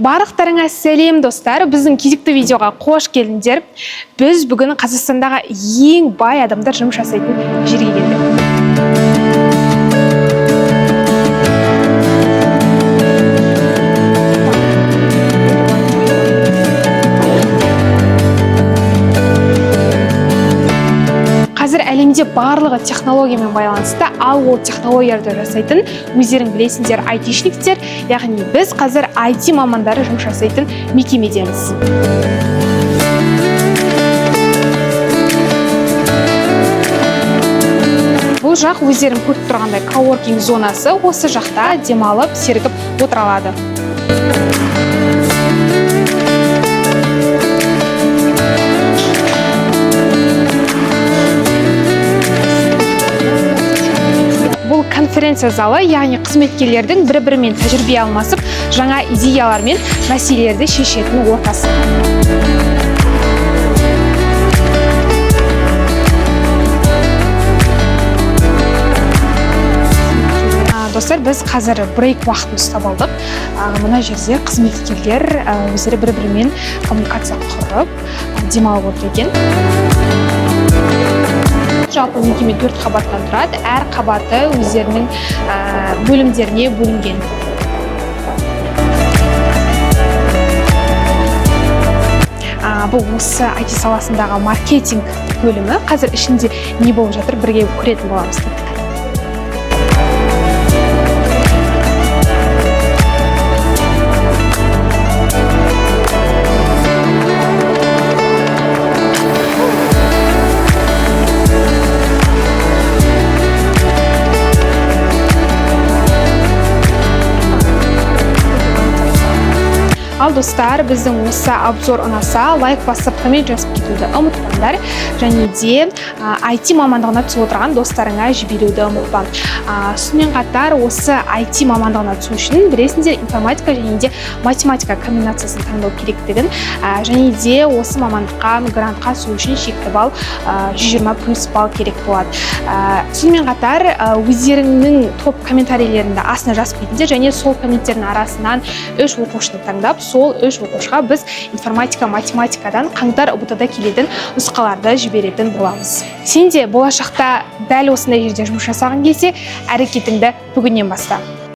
Барлықтарыңа сәлем, достар! Біздің кезекті видеоға қош келдіңдер. Біз бүгін Қазақстандағы ең бай адамдар жұмыс жасайтын жерге келдік. Қазір әлемде барлығы технологиямен байланысты, ал ол технологияларды жасайтын, өздерің білесіңдер, айтишниктер, яғни біз қазір IT мамандары жұмыс жасайтын мекемедеміз. Бұл жақ, өздерің көріп тұрғандай, коворкинг зонасы. Осы жақта демалып, сергіп отыра алады. Бұл конференция залы, яғни қызметкерлердің бір бірімен тәжірибе алмасып, жаңа идеялар мен мәселелерді шешетін ортасы. Достар, біз қазір брейк уақытын ұстап алдық. Мына жерде қызметкерлер өздері бір бірімен коммуникация құрып, демалып отыр екен. Жалпы мекеме төрт қабаттан тұрады, әр қабаты өздерінің бөлімдеріне бөлінген. Бұл осы IT саласындағы маркетинг бөлімі. Қазір ішінде не болып жатыр, бірге көретін боламыз. Кеттік. Ал, достар, біздің осы обзор ұнаса, лайк басып, коммент жазып кетуді ұмытпаңдар және де IT мамандығына түсіп отырған достарыңа жіберуді ұмытпа. Сонымен қатар осы IT мамандығына түсу үшін, білесіңдер, информатика және де математика комбинациясын таңдау керектігін, және де осы мамандыққа грантқа түсу үшін шекті балл 120 плюс балл керек болады. Сонымен қатар өздеріңнің топ комментарийлеріңді астына жазып кетіңдер және сол комменттердің арасынан үш оқушыны таңдап, сол үш оқушыға біз информатика, математикадан қаңтар ҰБТ да келетін нұсқаларды жіберетін боламыз. Сен де болашақта дәл осындай жерде жұмыс жасағың келсе, әрекетіңді бүгіннен баста.